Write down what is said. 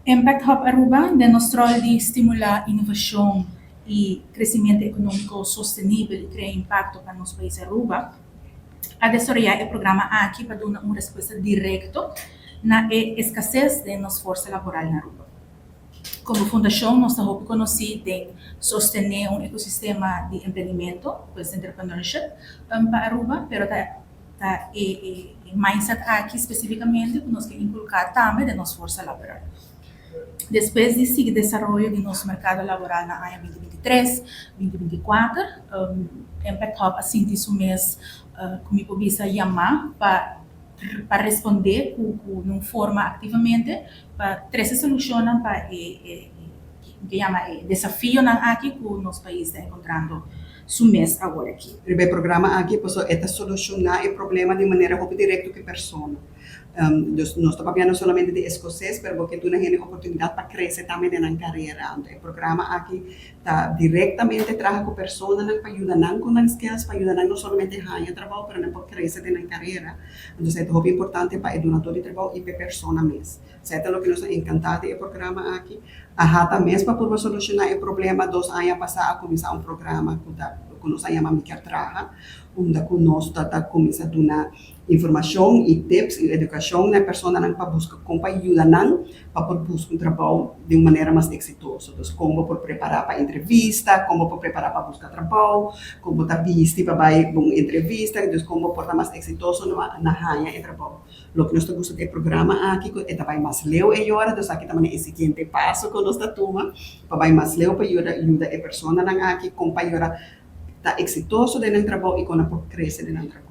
Impact Hub Aruba, den nos rol di stimula innovacion y crecemento economico sostenibel y crea impacto pa nos pais Aruba, a desaroya e programa aki pa duna un respuesta directo na e escasez di nos forsa laboral na Aruba. Como fundacion, nos ta hopi conoci den sostene un ecosistema di emprendimento, pues entrepreneurship, pa Aruba, pero ta e mindset aki specificamente cu nos kier inculca tambe den nos forsa laboral. Despues di sigui desaroyo di nos mercado laboral na aña 2023, 2024, Impact Hub a sinti su mes, cu mi por bisa, yama pa responde cu un forma activamente pa trece solucion pa e cu yama e desafionan aki cu nos pais ta encontrando su mes awor aki. E programa aki, pues, ta soluciona e problema di manera hopi directo cu persona. Dus nos ta papiando solamente di escases, pero pasobra duna hende oportunidad pa crece tambe den carera. Anto, e programa aki ta directamente traha cu personanan pa yuda nan cu nan skills, pa yuda nan no solamente haya trabou, pero nan pa crece den carera. Anto, ta hopi importante pa e dunador di trabou y pa e persona mes. Esey ta loke nos ta encanta di e programa aki. AHATA mes pa por soluciona e problema, 2 aña pasa a cuminsa un programa cu nos ta yama Mi Kier Traha, unda cu nos ta cuminsa duna informacion y tips y educacion na personanan pa busca con pa yuda nan pa por busca un trabou di un manera mas exitoso. Anto, con por prepara pa entrevista, con por prepara pa busca trabou, con ta bisti pa bay un entrevista, anto con por ta mas exitoso na haya e trabou. Loke nos ta gusta di e programa aki, cu ta bay mas leu e ora, anto aki tambe e siguiente paso cu nos ta tuma, pa bay mas leu pa yuda e personanan aki, con pa yuda ta exitoso den trabou y con por crece den trabou.